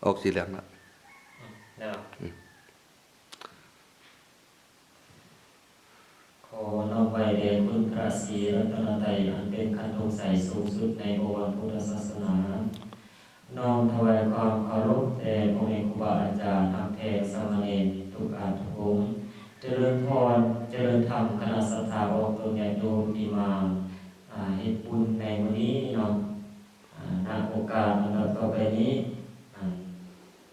ອອກສີເຫຼືອງລະ ແລ້ວ ອືມ ຂໍນ້ອມໄຫວ້ແດ່ຄຸນພະສີລັດຕະນະໄຕ ອັນເປັນຄັນສົງໄສສູງສຸດໃນບໍວອນພຸດທະສາສະໜາ. ນ້ອມຖວາຍຄວາມເຄົາລົບແດ່ພໍ່ແມ່ຄູບາອາຈານຮັກແພງສາມະເນນທຸກອານທຸກອົງ. ຈະເລີນພອນ ຈະເລີນທຳຄະນະສັດທາອອກຕົນຍາດໂຍມທີ່ມາ ອາ ເຮັດບຸນໃນມື້ນີ້ເນາະ. ອາ ນະໂອກາດອັນຕໍ່ໄປນີ້ ອາ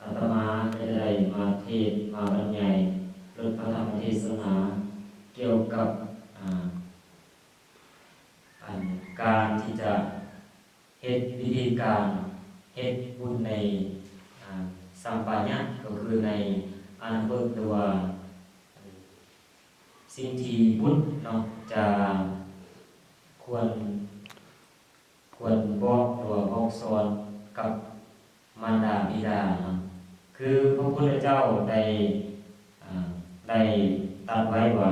ອາດຕະມາຈະໄດ້ມາເທດ ມາບັນຍາຍ ບົດພະທຳເທສະໜາ ກ່ຽວກັບ ອາ ອັນການທີ່ຈະເຮັດ ວິທີການເຮັດບຸນໃນ ອາ ສຳປາຍະ ກໍຄືໃນອະນາຄົດ ຫຼືວ່າ ສິ່ງທີ່ບຸດເນາະ ຈະຄວນ ຄວນບອກ ຫຼືວ່າບອກສອນກັບມານດາບິດາເນາະ. ຄືພະພຸດທະເຈົ້າໄດ້ ອາ ໄດ້ຕັດໄວ້ວ່າ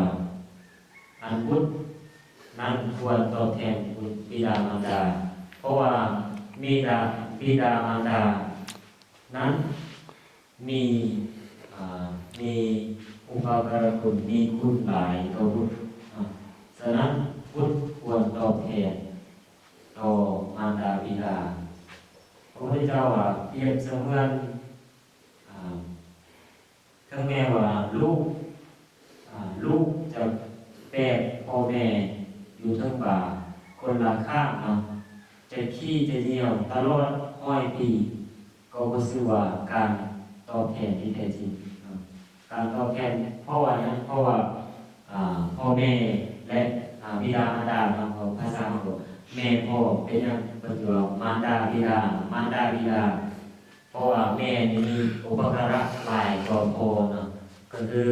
ອັນບຸດນັ້ນຄວນຕອບແທນບຸດບິດາມານດາ ເພາະວ່າມີດາ ບິດາມານດານັ້ນ ມີ ອາ ມີອຸປະກາລະຄຸນ ມີຄຸນຫຼາຍຕໍ່ບຸດ ອາ ສະນັ້ນບຸດຄວນຕອບແທນຕໍ່ມານດາບິດາ. ພະພຸດທະເຈົ້າວ່າປຽບສະເໝືອນ ອາ ເຖິງແມ່ນວ່າລູກ ອາ ລູກຈະແບກພໍ່ແມ່ຢູ່ເທິງບ່າຄົນລະຂ້າງເນາະ ຈະຂີ້ຈະຍ່ຽວຕະຫຼອດຮ້ອຍປີ ກໍບໍ່ຊື່ວ່າການຕອບແທນທີ່ແທ້ຈິງເນາະ. ການຕອບແທນ ເພາະວ່າຫຍັງ? ເພາະວ່າ ອາ ພໍ່ແມ່ ແລະ ອາ ບິດາມານດາເນາະ ເວົ້າພາສາເຮົາ ແມ່ພໍ່ ເປັນຫຍັງເພິ່ນຊິເວົ້າມານດາບິດາ ມານດາບິດາ? ເພາະວ່າແມ່ນີ້ມີອຸປະກາລະຫຼາຍກວ່າພໍ່ເນາະ ກໍຄື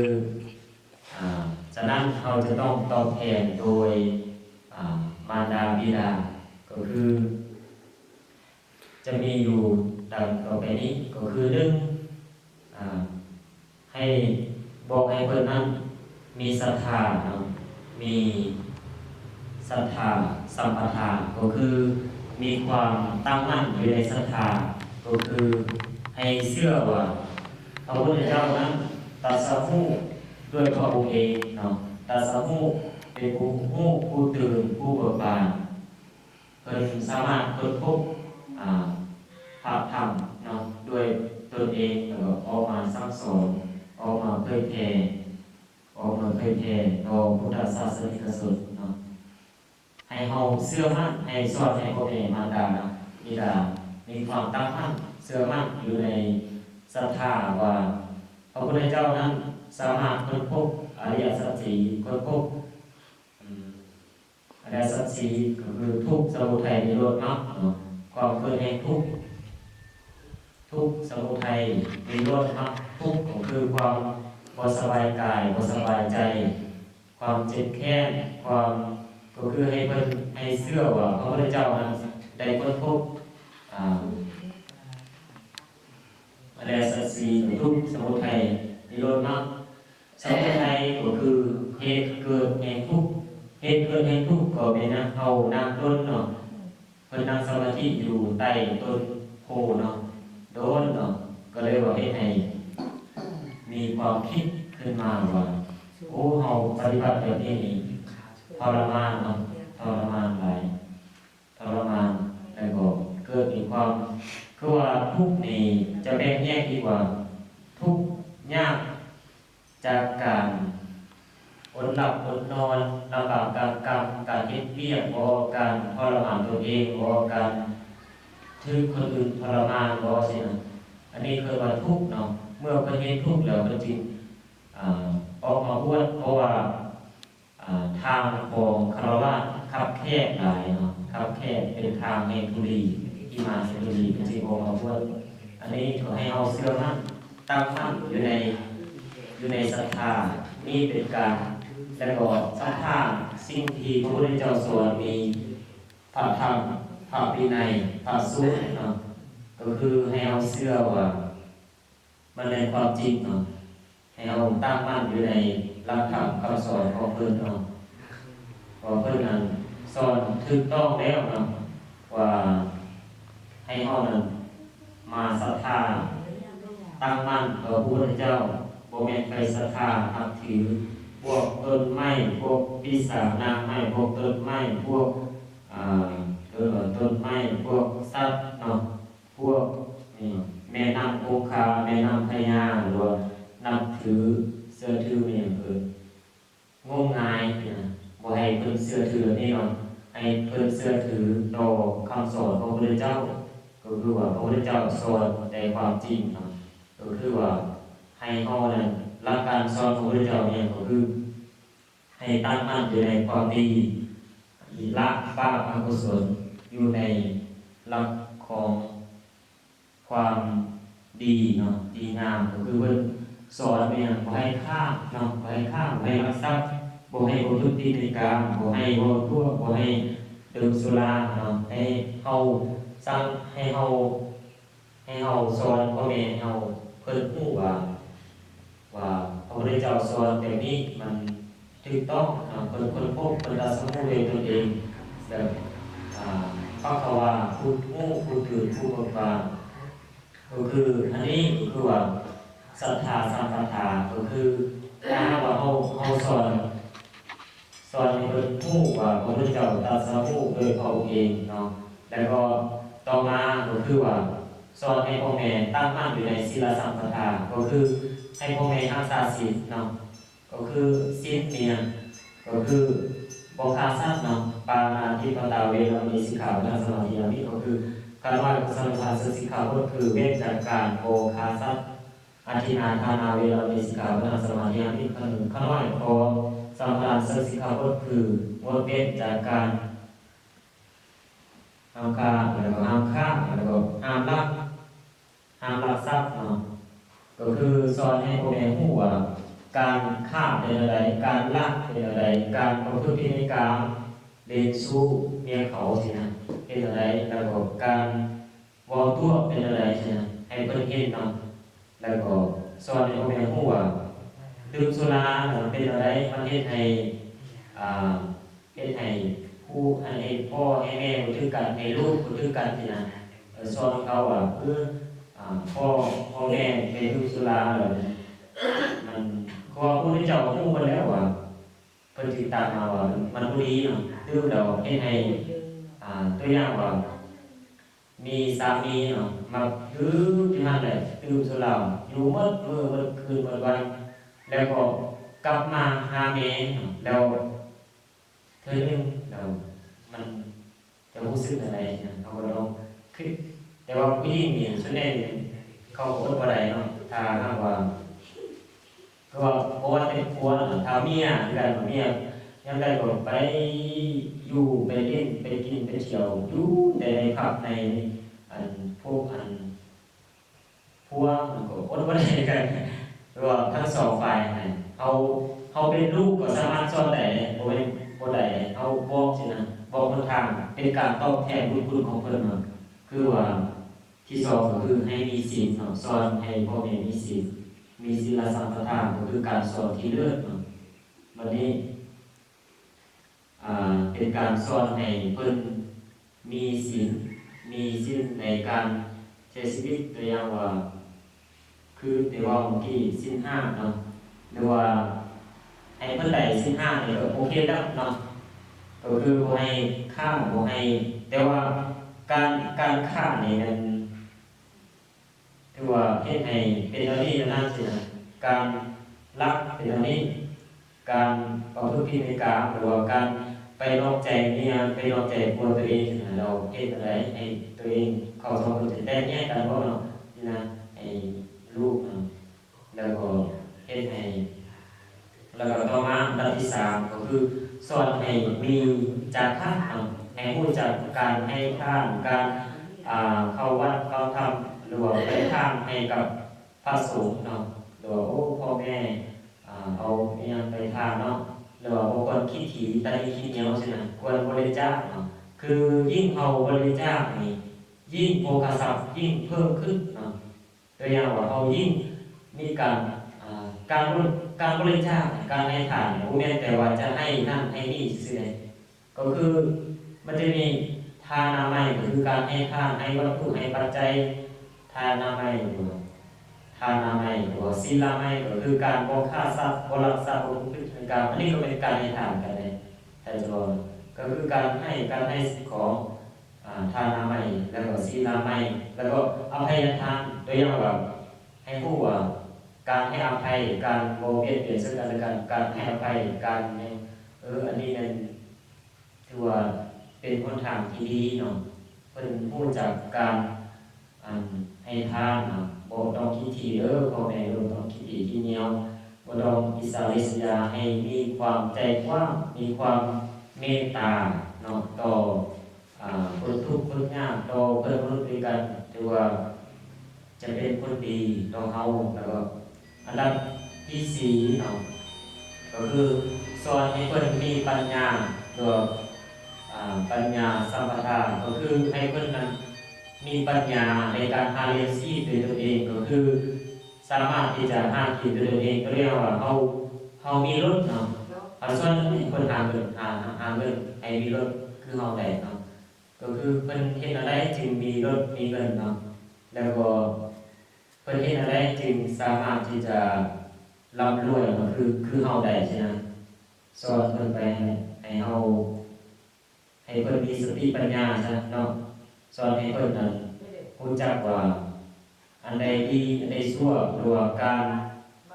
ອາ ສະນັ້ນເຮົາຈະຕ້ອງຕອບແທນໂດຍ ອາ ມານດາບິດາ ກໍຄື ຈະມີຢູ່ດັ່ງຕໍ່ໄປນີ້ ກໍຄື ໜຶ່ງ ອາ ໃຫ້ບອກໃຫ້ເພິ່ນນັ້ນມີສັດທາເນາະ ມີສັດທາສຳປະທາ ກໍຄືມີຄວາມຕັ້ງໝັ້ນຢູ່ໃນສັດທາ ກໍຄືໃຫ້ເຊື່ອວ່າພະພຸດທະເຈົ້ານັ້ນຕັດສະຮູ້ດ້ວຍພະອົງເອງເນາະ ຕັດສະຮູ້ເປັນຜູ້ຮູ້ ຜູ້ຕື່ນ ຜູ້ເບີກບານ ເພິ່ນສາມາດຄົ້ນພົບ ອາ ພະທຳເນາະ ດ້ວຍຕົນເອງ ແລ້ວກໍອອກມາສັ່ງສອນ ອອກມາເຜີຍແຜ່ ອອກມາເຜີຍແຜ່ຕໍ່ພຸດທະສາສະນິກະຊົນເນາະ. ໃຫ້ເຮົາເຊື່ອໝັ້ນ ໃຫ້ສອນໃຫ້ພໍ່ແມ່ມານດາເນາະ ມີດາ ມີຄວາມຕັ້ງໝັ້ນເຊື່ອໝັ້ນຢູ່ໃນສັດທາວ່າ ພະພຸດທະເຈົ້ານັ້ນສາມາດຄົ້ນພົບອະລິຍະສັດສີ່ ຄົ້ນພົບ ອາ ອະລິຍະສັດສີ່ ກໍຄືທຸກ ສະມຸໄທ ນິໂຣດ ມັກເນາະ ຄວາມເກີດແຫ່ງທຸກ ທຸກ ສະມຸໄທ ນິໂຣດ ມັກ ທຸກ ກໍຄືຄວາມບໍ່ສະບາຍກາຍ ບໍ່ສະບາຍໃຈ ຄວາມເຈັບແຄ້ນ ຄວາມ ກໍຄືໃຫ້ເພິ່ນ ໃຫ້ເຊື່ອວ່າພະພຸດທະເຈົ້ານັ້ນໄດ້ຄົ້ນພົບ ອາ ອະລິຍະສັດສີ່ ທຸກ ສະມຸໄທ ນິໂຣດ ມັກ. ສະມຸໄທກໍຄືເຫດເກີດແຫ່ງທຸກ ເຫດເກີດແຫ່ງທຸກກໍແມ່ນຫຍັງ? ເຮົານັ່ງດົນເນາະ ເພິ່ນນັ່ງສະມາທິຢູ່ໃຕ້ຕົ້ນໂພເນາະ ດົນເນາະ ກໍເລີຍວ່າເຮັດໃຫ້ມີຄວາມຄິດຂຶ້ນມາວ່າ ໂອ້ ເຮົາປະຕິບັດແບບນີ້ນີ້ທໍລະມານເນາະ ທໍລະມານຫຼາຍ. ທໍລະມານ ແລ້ວກໍເກີດມີຄວາມ ຄືວ່າທຸກນີ້ຈະແບ່ງແຍກອີກວ່າ ທຸກຍາກຈາກການອົດຫຼັບອົດນອນ ລຳບາກກາງກຳ ການເຮັດວຽກບໍ ການທໍລະມານຕົນເອງບໍ ການຖືກຄົນອື່ນທໍລະມານບໍ ຊີ້ນະ ອັນນີ້ເອີ້ນວ່າທຸກເນາະ. ເມື່ອເພິ່ນເຫັນທຸກແລ້ວ ເພິ່ນຈຶ່ງ ອາ ອອກມາບວດ ເພາະວ່າ ອາ ທາງຂອງຄາລະວາດຄັບແຄບຫຼາຍເນາະ ຄັບແຄບ ເປັນທາງແຫ່ງທຸລີ ທີ່ມາແຫ່ງທຸລີ ເພິ່ນຈຶ່ງອອກມາບວດ. ອັນນີ້ກໍໃຫ້ເຮົາເຊື່ອໝັ້ນ ຕັ້ງໝັ້ນຢູ່ໃນ ຢູ່ໃນສັດທາ ນີ້ເປັນການ ແລະກໍສັດທາ ສິ່ງທີ່ພະພຸດທະເຈົ້າສອນ ມີພະທຳ ພະວິໄນ ພະສູດເນາະ ກໍຄືໃຫ້ເຮົາເຊື່ອວ່າ ມັນແມ່ນຄວາມຈິງເນາະ ໃຫ້ເຮົາຕັ້ງໝັ້ນຢູ່ໃນຫຼັກທຳຄຳສອນຂອງເພິ່ນເນາະ ວ່າເພິ່ນນັ້ນສອນຖືກຕ້ອງແລ້ວເນາະ ວ່າໃຫ້ເຮົານັ້ນມາສັດທາ ຕັ້ງໝັ້ນຕໍ່ພະພຸດທະເຈົ້າ, ບໍ່ແມ່ນໄປສັດທານັບຖືພວກຕົ້ນໄມ້, ພວກປີສາດນາງໄມ້, ພວກຕົ້ນໄມ້, ພວກ ອ່າ ຕົ້ນ ຕົ້ນໄມ້, ພວກສັດເນາະ, ພວກ ນີ້ ແມ່ນ້ຳຄົງຄາ, ແມ່ນ້ຳພະຍາ ຫຼືວ່ານັບຖື ເຊື່ອຖື ແມ່ນຫຍັງເອີ້ນ ງົມງາຍນະ, ບໍ່ໃຫ້ເພິ່ນເຊື່ອຖືແບບນີ້ເນາະ, ໃຫ້ເພິ່ນເຊື່ອຖືຕໍ່ຄຳສອນຂອງພະພຸດທະເຈົ້າ, ກໍຄືວ່າພະພຸດທະເຈົ້າສອນແຕ່ຄວາມຈິງເນາະ, ກໍຄືວ່າໃຫ້ເຮົານັ້ນ ຫຼັກການສອນຂອງພະພຸດທະເຈົ້າແມ່ນ ກໍຄືໃຫ້ຕັ້ງໝັ້ນຢູ່ໃນຄວາມດີ, ລະບາບອະກຸສົນ ຢູ່ໃນຫຼັກຂອງ ຄວາມດີເນາະ ດີງາມ ກໍຄືເພິ່ນສອນແມ່ນຫຍັງ? ບໍ່ໃຫ້ຂ້າເນາະ, ບໍ່ໃຫ້ຂ້າ, ບໍ່ໃຫ້ລັກຊັບ, ບໍ່ໃຫ້ປະພຶດຜິດໃນກາມ, ບໍ່ໃຫ້ເວົ້າຕົວະ, ບໍ່ໃຫ້ດື່ມສຸລາເນາະ, ໃຫ້ເຮົາສັ່ງ ໃຫ້ເຮົາ ໃຫ້ເຮົາສອນພໍ່ແມ່ເຮົາ ເພິ່ນຮູ້ວ່າ ວ່າພະພຸດທະເຈົ້າສອນແບບນີ້ມັນຖືກຕ້ອງເນາະ, ເພິ່ນຄົ້ນພົບ, ເພິ່ນຕັດສະຮູ້ດ້ວຍຕົນເອງ, ແບບ ອ່າ ປັກຄະວາ ຜູ້ຮູ້ ຜູ້ຕື່ນ ຜູ້ເບີກບານ, ກໍຄືອັນນີ້ກໍຄືວ່າສັດທາສຳປັດທາ, ກໍຄືຖ້າຫາກວ່າເຮົາ ເຮົາສອນ ສອນໃຫ້ເພິ່ນຮູ້ວ່າພະພຸດທະເຈົ້າຕັດສະຮູ້ດ້ວຍພະອົງເອງເນາະ, ແລ້ວກໍຕໍ່ມາກໍຄືວ່າສອນໃຫ້ພໍ່ແມ່ຕັ້ງໝັ້ນຢູ່ໃນສິນລະສຳປັດທາ, ກໍຄືໃຫ້ພໍ່ແມ່ຮັກສາສິນເນາະ, ກໍຄືສິນນີ້ນະ ກໍຄືບໍ່ຂ້າສັດເນາະ, ປານາຕິປາຕາ ເວລະມະນີ ສິກຂາປະທັງ ສະມາທິຍາມິ, ກໍຄືຂ້ານ້ອຍຂໍສະມາທານສິກຂາບົດ ຄືເວັ້ນຈາກການບໍ່ຂ້າສັດ, ອະທິນນາທານາ ເວລະມະນີ ສິກຂາປະທັງ ສະມາທິຍາມິ, ຂ້ານ້ອຍຂໍສະມາທານສິກຂາບົດ ຄືງົດເວັ້ນຈາກການຫ້າມຂ້າ ແລ້ວກໍຫ້າມຂ້າ ແລ້ວກໍຫ້າມລັກ ຫ້າມລັກຊັບເນາະ, ກໍຄືສອນໃຫ້ພໍ່ແມ່ຮູ້ວ່າການຂ້າເປັນແນວໃດ, ການລັກເປັນແນວໃດ, ການປະພຶດຜິດໃນກາມ ຫຼິ້ນຊູ້ເມຍເຂົາຊີ້ນະ ເປັນແນວໃດ, ແລ້ວກໍການເວົ້າຕົວະເປັນແນວໃດຊີ້ນະ ໃຫ້ເພິ່ນເຫັນເນາະ, ແລ້ວກໍສອນໃຫ້ພໍ່ແມ່ຮູ້ວ່າດື່ມສຸລາເປັນແນວໃດ, ມັນເຮັດໃຫ້ ອ່າ ເຮັດໃຫ້ຜູ້ ໃຫ້ ໃຫ້ພໍ່ໃຫ້ແມ່ບໍ່ຖືກກັນ, ໃຫ້ລູກບໍ່ຖືກກັນຊີ້ນະ, ເອີ ສອນເຂົາວ່າ ເອີ ອາ ພໍ່ ພໍ່ແມ່ໄປດື່ມສຸລາແລ້ວ ມັນ ເພາະວ່າພະພຸດທະເຈົ້າຮູ້ໝົດແລ້ວວ່າ ເພິ່ນຖືກຕັດມາວ່າມັນບໍ່ດີເນາະ, ດື່ມແລ້ວເຮັດໃຫ້ ອາ ຕົວຢ່າງວ່າ ມີສາມີເນາະ ມັກດື່ມຢູ່ຫັ້ນແຫຼະ, ດື່ມສຸລາຢູ່ໝົດມື້ໝົດຄືນໝົດວັນ, ແລ້ວກໍກັບມາຫາແມ່ເນາະ, ແລ້ວເທື່ອໜຶ່ງແລ້ວມັນຈະຮູ້ສຶກແນວໃດນະ, ເຮົາກໍລອງຄິດ, ແຕ່ວ່າຜູ້ຍິງນີ້ສ່ວນໃຫຍ່ເຂົາກໍອົດບໍ່ໄດ້ເນາະ, ຖ້າຫາກວ່າ ກໍວ່າ ບໍ່ວ່າແຕ່ຜົວນະ ຖ້າເມຍຄືກັນ, ເມຍຍາມໃດກໍໄປຢູ່ ໄປຫຼິ້ນ ໄປກິນ ໄປທ່ຽວ ຢູ່ແຕ່ໃນຜັບໃນ ອັນ ພວກ ອັນ ພວກ ມັນກໍອົດບໍ່ໄດ້ຄືກັນ, ແຕ່ວ່າທັງສອງຝ່າຍຫັ້ນ ເຮົາ ເຮົາເປັນລູກກໍສາມາດສອນໄດ້ເດ້, ບໍ່ແມ່ນບໍ່ໄດ້ເດ້, ເຮົາບອກຊີ້ນະ, ບອກຫົນທາງ ເປັນການຕອບແທນບຸນຄຸນຂອງເພິ່ນເນາະ, ຄືວ່າ ທີສອງກໍຄືໃຫ້ມີສິນເນາະ, ສອນໃຫ້ພໍ່ແມ່ມີສິນ, ມີສິນລະສຳປະທານ ກໍຄືການສອນທີ່ເລີດເນາະ. ບັດນີ້ ອ່າ ເປັນການສອນໃຫ້ເພິ່ນມີສິນ, ມີສິນໃນການໃຊ້ຊີວິດ, ຕົວຢ່າງວ່າ ຄືທີ່ເວົ້າເມື່ອກີ້ ສິນຫ້າເນາະ, ຫຼືວ່າໃຫ້ເພິ່ນໄດ້ສິນຫ້ານີ້ກໍໂອເຄແລ້ວເນາະ, ກໍຄືບໍ່ໃຫ້ຂ້າ ບໍ່ໃຫ້, ແຕ່ວ່າການ ການຂ້ານີ້ແມ່ນ ຖືວ່າເຮັດໃຫ້ເປັນແນວນີ້ແນວນັ້ນຊີ້ນະ, ການລັກເປັນແນວນີ້, ການປະພຶດຜິດໃນກາມ ຫຼືວ່າການໄປນອກໃຈເມຍ ໄປນອກໃຈຜົວຕົວເອງຊີ້ນະ, ແລ້ວເຮັດແນວໃດໃຫ້ຕົວເອງເຂົາສອງຄົນຈະແຕກແຍກກັນບໍ່ເນາະ, ຊີ້ນະ ໃຫ້ລູກເນາະ. ແລ້ວກໍເຮັດໃຫ້ ແລ້ວກໍຕໍ່ມາອັນດັບທີສາມ ກໍຄືສອນໃຫ້ມີຈາຄະເນາະ, ໃຫ້ຮູ້ຈັກການໃຫ້ທານ, ການ ອ່າ ເຂົ້າວັດເຂົ້າທຳ ຫຼືວ່າໄປທານໃຫ້ກັບພະສົງເນາະ, ຫຼືວ່າ ໂອ້ ພໍ່ແມ່ ອ່າ ເອົາອີ່ຫຍັງໄປທານເນາະ, ຫຼືວ່າບໍ່ຄວນຂີ້ຖີ່ຕາໜີຂີ້ໜຽວຊີ້ນະ, ຄວນບໍລິຈາກເນາະ. ຄືຍິ່ງເຮົາບໍລິຈາກນີ້ ຍິ່ງໂພຄະຊັບຍິ່ງເພີ່ມຂຶ້ນເນາະ. ຕົວຢ່າງວ່າເຮົາຍິ່ງມີການ ອ່າ ການ ການບໍລິຈາກ ການໃຫ້ທານ ບໍ່ແມ່ນແຕ່ວ່າຈະໃຫ້ນັ້ນໃຫ້ນີ້ຊື່ໆເດ້, ກໍຄືມັນຈະມີທານາໄມ ກໍຄືການໃຫ້ທານ ໃຫ້ວັດຖຸ ໃຫ້ປັດໄຈ, ທານາໄມ ຫຼືວ່າທ ທານາໄມ ຫຼືວ່າສີລາໄມ ກໍຄືການບໍ່ຂ້າສັດ, ບໍ່ລັກຊັບ, ບໍ່ປະພຶດຜິດໃນກາມ. ອັນນີ້ກໍເປັນການໃຫ້ທານກັນເດ້ ຖ້າຈະເວົ້ານະ ກໍຄືການໃຫ້, ການໃຫ້ສິ່ງຂອງ ອາ ທານາໄມ ແລ້ວກໍສີລາໄມ ແລ້ວກໍອະໄພຍະທານ. ຕົວຢ່າງວ່າ ໃຫ້ຮູ້ວ່າ ການໃຫ້ອະໄພ, ການບໍ່ບຽດບຽນເຊິ່ງກັນແລະກັນ, ການໃຫ້ອະໄພ, ການຫຍັງ, ເອີ ອັນນີ້ແມ່ນ ຖືວ່າເປັນຫົນທາງທີ່ດີເນາະ. ເພິ່ນຮູ້ຈັກການ ອັນ ໃຫ້ທານເນາະ, ບໍ່ຕ້ອງຂີ້ຖີ່ເດີພໍ່ແມ່, ບໍ່ຕ້ອງຂີ້ຖີ່ຂີ້ໜຽວ, ບໍ່ຕ້ອງອິດສາລິດສະຢາ, ໃຫ້ມີຄວາມໃຈກວ້າງ, ມີຄວາມເມດຕາເນາະ ຕໍ່ ອາ ຄົນທຸກຄົນຍາກ, ຕໍ່ເພື່ອນມະນຸດດ້ວຍກັນ. ຖືວ່າ ຈະເປັນຜົນດີຕໍ່ເຮົາ. ແລ້ວກໍອັນດັບທີສີ່ເນາະ ກໍຄືສອນໃຫ້ເພິ່ນມີປັນຍາ ຫຼືວ່າ ອາ ປັນຍາສຳປະທາ ກໍຄືໃຫ້ເພິ່ນນັ້ນມີປັນຍາໃນການຫາລ້ຽງຊີບດ້ວຍຕົນເອງ, ກໍຄືສາມາດທີ່ຈະຫາກິນດ້ວຍຕົນເອງ. ກໍເລີຍວ່າເຮົາ, ເຮົາມີລົດເນາະ, ເຮົາສອນໃຫ້ເພິ່ນຫາເງິນ, ຫາ, ຫາເງິນໃຫ້ມີລົດຄືເຮົາໄດ້ເນາະ. ກໍຄືເພິ່ນເຮັດແນວໃດຈຶ່ງມີລົດມີເງິນເນາະ, ແລ້ວກໍເພິ່ນເຮັດແນວໃດຈຶ່ງສາມາດທີ່ຈະລ່ຳລວຍເນາະ ຄື, ຄືເຮົາໄດ້ຊີ້ນະ. ສອນເພິ່ນໄປໃຫ້, ໃຫ້ເຮົາ, ໃຫ້ເພິ່ນມີສະຕິປັນຍາຊະເນາະ, ສອນໃຫ້ເພິ່ນນັ້ນຮູ້ຈັກວ່າອັນໃດດີ, ອັນໃດຊົ່ວ, ຫຼືວ່າການ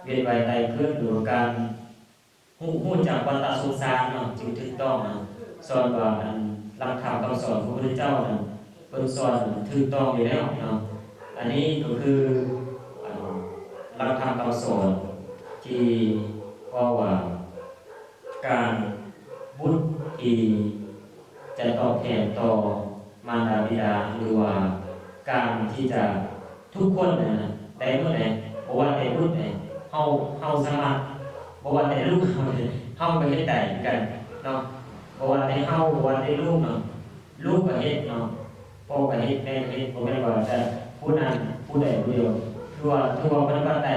ວຽນວ່າຍຕາຍເກີດ, ຫຼືວ່າການ ຮູ້, ຮູ້ຈັກວັດຕະສົງສານເນາະ ຈຶ່ງຖືກຕ້ອງນະ. ສອນວ່າ ອັນ ຫຼັກທຳຄຳສອນຂອງພະພຸດທະເຈົ້ານັ້ນ ເພິ່ນສອນຖືກຕ້ອງຢູ່ແລ້ວເນາະ. ອັນນີ້ກໍຄື ອັນ ຫຼັກທຳຄຳສອນທີ່ເວົ້າວ່າ ການ ບຸນທີ່ ຈະຕອບແທນຕໍ່ມານດາບິດາ ຫຼືວ່າການທີ່ຈະ ທຸກຄົນນະໄດ້ໝົດເດ້. ບໍ່ວ່າແຕ່ບຸນເດ້ ເຮົາ, ເຮົາສາມາດ, ບໍ່ວ່າແຕ່ລູກເຮົາເດ້ ເຮົາກໍເຮັດໄດ້ຄືກັນເນາະ. ບໍ່ວ່າແຕ່ເຮົາ, ບໍ່ວ່າແຕ່ລູກເນາະ, ລູກກໍເຮັດເນາະ, ພໍ່ກໍເຮັດ, ແມ່ກໍເຮັດ, ບໍ່ແມ່ນວ່າແຕ່ຜູ້ນັ້ນຜູ້ໃດຜູ້ດຽວ. ຖືວ່າ, ຖືວ່າປະຕິບັດໄດ້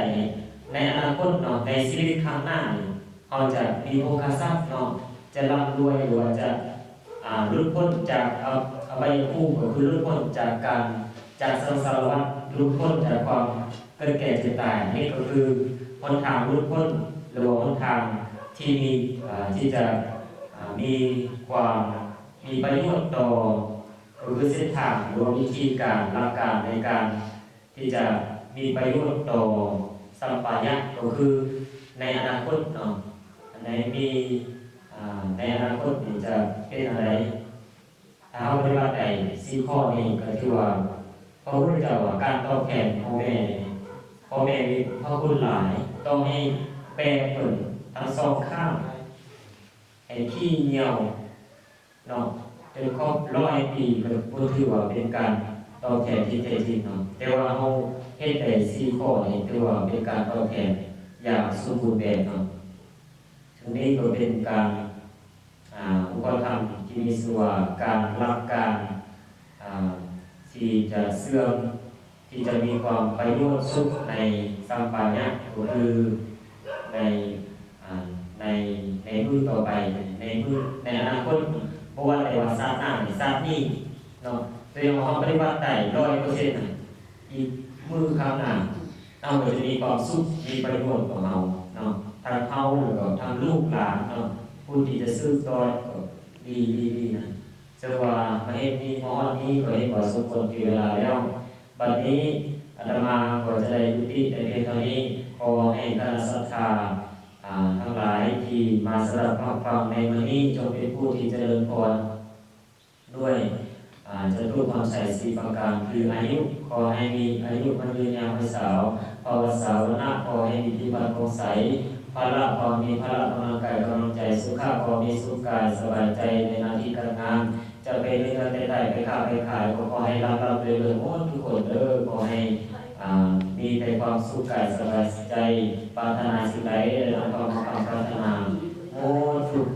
ໃນອະນາຄົດເນາະ, ໃນຊີວິດຂ້າງໜ້ານີ້ ເຮົາຈະມີໂພຄະຊັບເນາະ, ຈະລ່ຳລວຍ ຫຼືວ່າຈະ ອ່າ ຫຼຸດພົ້ນຈາກອະ, ອະບາຍພູມ ກໍຄືຫຼຸດພົ້ນຈາກການ, ຈາກສັງສາລະວັດ, ຫຼຸດພົ້ນຈາກຄວາມເກີດແກ່ເຈັບຕາຍ. ນີ້ກໍຄືຫົນທາງຫຼຸດພົ້ນ ຫຼືວ່າຫົນທາງທີ່ມີ, ອ່າ ທີ່ຈະ, ອ່າ ມີຄວາມມີປະໂຫຍດຕໍ່, ກໍຄືເສັ້ນທາງ ຫຼືວ່າວິທີການ, ຫຼັກການໃນການ ທີ່ຈະມີປະໂຫຍດຕໍ່ສຳປາຍະ ກໍຄືໃນອະນາຄົດເນາະ, ໃນມີ ອ່າ ໃນອະນາຄົດນີ້ຈະເປັນແນວໃດ. ຖ້າເຮົາປະຕິບັດໄດ້ສີ່ຂໍ້ນີ້ ກໍຖືວ່າ ພະພຸດທະເຈົ້າວ່າການຕອບແທນພໍ່ແມ່ນີ້ ພໍ່ແມ່ມີພະຄຸນຫຼາຍ, ຕ້ອງໃຫ້ແບກເພິ່ນທັງສອງຂ້າງ ໃຫ້ຂີ້ຍ່ຽວ ເນາະ ຈົນຄົບຮ້ອຍປີ ກໍບໍ່ຖືວ່າເປັນການຕອບແທນທີ່ແທ້ຈິງເນາະ, ແຕ່ວ່າເຮົາເຮັດໄດ້ສີ່ຂໍ້ນີ້ ຖືວ່າເປັນການຕອບແທນຢ່າງສົມບູນແບບເນາະ. ເຊິ່ງນີ້ກໍເປັນການ ອ່າ ອຸປະຖຳທີ່ມີຊື່ວ່າ ການ ຫຼັກການ ອ່າ ທີ່ຈະເຊື່ອມ ທີ່ຈະມີຄວາມປະໂຫຍດສຸກໃນສຳປາຍະ ກໍຄືໃນ ອ່າ ໃນ ໃນມື້ຕໍ່ໄປ ໃນມື້ ໃນອະນາຄົດ, ບໍ່ວ່າແຕ່ວ່າຊາດໜ້າ ຊາດນີ້ເນາະ, ໂດຍເຮົາປະຕິບັດໄດ້ຮ້ອຍເປີເຊັນນະ, ອີກມື້ຂ້າງໜ້າ ເຮົາກໍຈະມີຄວາມສຸກ ມີປະໂຫຍດຕໍ່ເຮົາເນາະ, ທັງເຮົາ ແລ້ວກໍທັງລູກຫຼານເນາະ, ຜູ້ທີ່ຈະສືບຕໍ່ກໍດີ ດີ ດີນະ. ເຊິ່ງວ່າມາເຮັດນີ້ ມາຮອດນີ້ ກໍເຫັນວ່າສົມຄວນແກ່ເວລາແລ້ວ. ບັດນີ້ອາດຕະມາກໍຈະໄດ້ຍຸຕິແຕ່ພຽງເທົ່ານີ້. ຂໍໃຫ້ຄະນະສັດທາ ອ່າ ທັງຫຼາຍທີ່ມາສະດັບຮັບຟັງໃນມື້ນີ້ ຈົ່ງເປັນຜູ້ທີ່ຈະເລີນພອນດ້ວຍ ອ່າ ຈະຕຸພອນໄຊສີ່ປະການ ຄືອາຍຸ ຂໍໃຫ້ມີອາຍຸໝັ້ນຍືນຍາວໄພສາວ, ພະວັດສາວັນນະ ຂໍໃຫ້ມີຜິວພັນຜ່ອງໃສ, ພະລະ ຂໍໃຫ້ມີພະລະກຳລັງກາຍກຳລັງໃຈ, ສຸຂະ ຂໍມີສຸກກາຍສະບາຍໃຈໃນໜ້າທີ່ການງານ, ຈະໄປເຮືອນໄປໄຕ່ ໄປຄ້າໄປຂາຍ ກໍຂໍໃຫ້ລ່ຳໆລວຍໆໝົດທຸກຄົນເດີ. ຂໍໃຫ້ ອ່າ ມີແຕ່ຄວາມສຸກກາຍສະບາຍໃຈ, ປາດຖະໜາສິ່ງໃດ ໄດ້ດັ່ງຄວາມຫວັງຄວາມປາດຖະໜາໝົດທຸກ